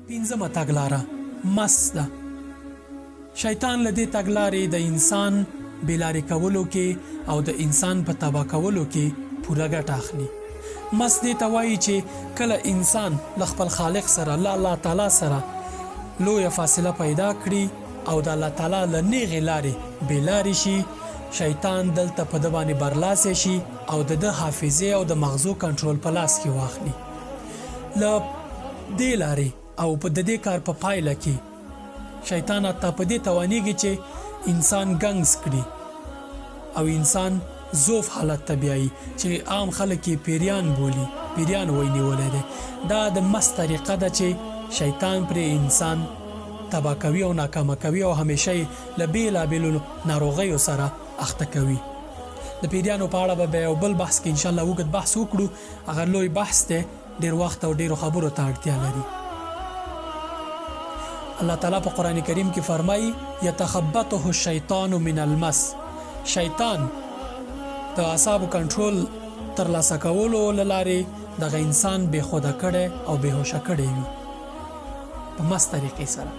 پنځمه تګلاره مس ده. شیطان له دې تګلارې د انسان بې لارې کولو کې او د انسان په تباه کولو کې پوره ګټه اخلي. مس دې ته وايي چې کله انسان له خپل خالق سره، له الله تعالی سره لویه فاصله پیدا کړي او د الله تعالی له نېغې لارې بې لارې شي، شیطان دلته په ده باندې برلاسی شي او د ده حافظې او د مغزو کنټرول په لاس کې واخلي. له دې لارې او په ددې کار په پایله کې شیطان حتی په دې توانیږي چې انسان ګنګس کړي او انسان ضعف حالت ته بیایي چې عام خلک یې پیریان بولي، پیریان وایي نیولی دی. دا د مس طریقه ده چې شیطان پرې انسان تباه کوي او ناکامه کوي او همیشه یې له بیلابیلو ناروغیو سره اخته کوي. د پیریانو په اړه به بیا یو بل بحث کې ان شاءالله اوږد بحث وکړو. هغه لوی بحث دی، ډیر وخت او ډیرو خبرو ته اړتیا لري. الله تعالی په قرآن کریم کې فرمایي، یتخبطه الشیطان من المس، شیطان د اعصابو کنټرول ترلاسه کولو له لارې دغه انسان بې خوده کړی او بې هوشه کړی وي په مس طریقې سره.